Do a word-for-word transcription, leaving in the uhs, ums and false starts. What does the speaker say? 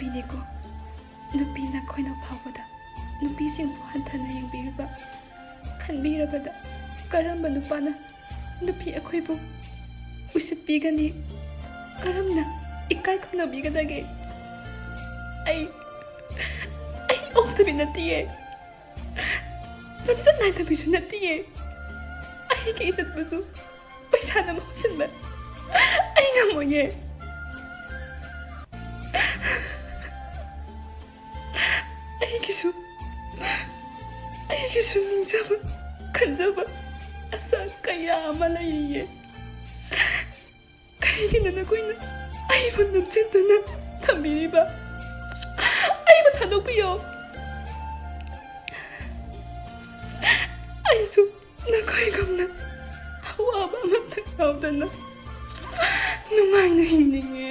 ꯅꯨꯄꯤꯅꯤꯀꯣ, ꯅꯨꯄꯤ ꯅꯈꯣꯏꯅ ꯐꯥꯎꯕꯗ ꯅꯨꯄꯤꯁꯤꯡꯕꯨ ꯍꯟꯊꯅ ꯌꯦꯡꯕꯤꯔꯤꯕ, ꯈꯟꯕꯤꯔꯕꯗ ꯀꯔꯝꯕ ꯅꯨꯄꯥꯅ ꯅꯨꯄꯤ ꯑꯩꯈꯣꯏꯕꯨ ꯎꯁꯤꯠꯄꯤꯒꯅꯤ? ꯀꯔꯝꯅ ꯏꯀꯥꯏ ꯈꯨꯝꯅꯕꯤꯒꯗꯒꯦ? ꯑꯩ ꯑꯩ ꯑꯣꯛꯇꯕꯤ ꯅꯠꯇꯤꯌꯦ, ꯂꯝꯆꯠ ꯅꯥꯏꯗꯕꯤꯁꯨ ꯅꯠꯇꯤꯌꯦ꯫ ꯑꯩꯒꯤ ꯏꯖꯠꯄꯨꯁꯨ ꯄꯩꯁꯥꯅ ꯃꯍꯨꯠ ꯁꯤꯟꯕ ꯑꯩ ꯉꯝꯃꯣꯏꯌꯦ꯫ ꯑꯩꯒꯤꯁꯨ ꯑꯩꯒꯤꯁꯨ ꯅꯤꯡꯖꯕ, ꯈꯟꯖꯕ, ꯑꯁꯥ ꯀꯌꯥ ꯑꯃ ꯂꯩꯔꯤꯌꯦ꯫ ꯀꯔꯤꯒꯤꯅꯣ ꯅꯈꯣꯏꯅ ꯑꯩꯕꯨ ꯅꯝꯁꯤꯟꯗꯨꯅ ꯊꯝꯕꯤꯔꯤꯕ? ꯑꯩꯕꯨ ꯊꯥꯗꯣꯛꯄꯤꯌꯣ꯫ ꯑꯩꯁꯨ ꯅꯈꯣꯏꯒꯨꯝꯅ ꯑꯋꯥꯕ ꯑꯃꯠꯇ ꯌꯥꯎꯗꯅ ꯅꯨꯡꯉꯥꯏꯅ ꯍꯤꯡꯅꯤꯡꯉꯦ꯫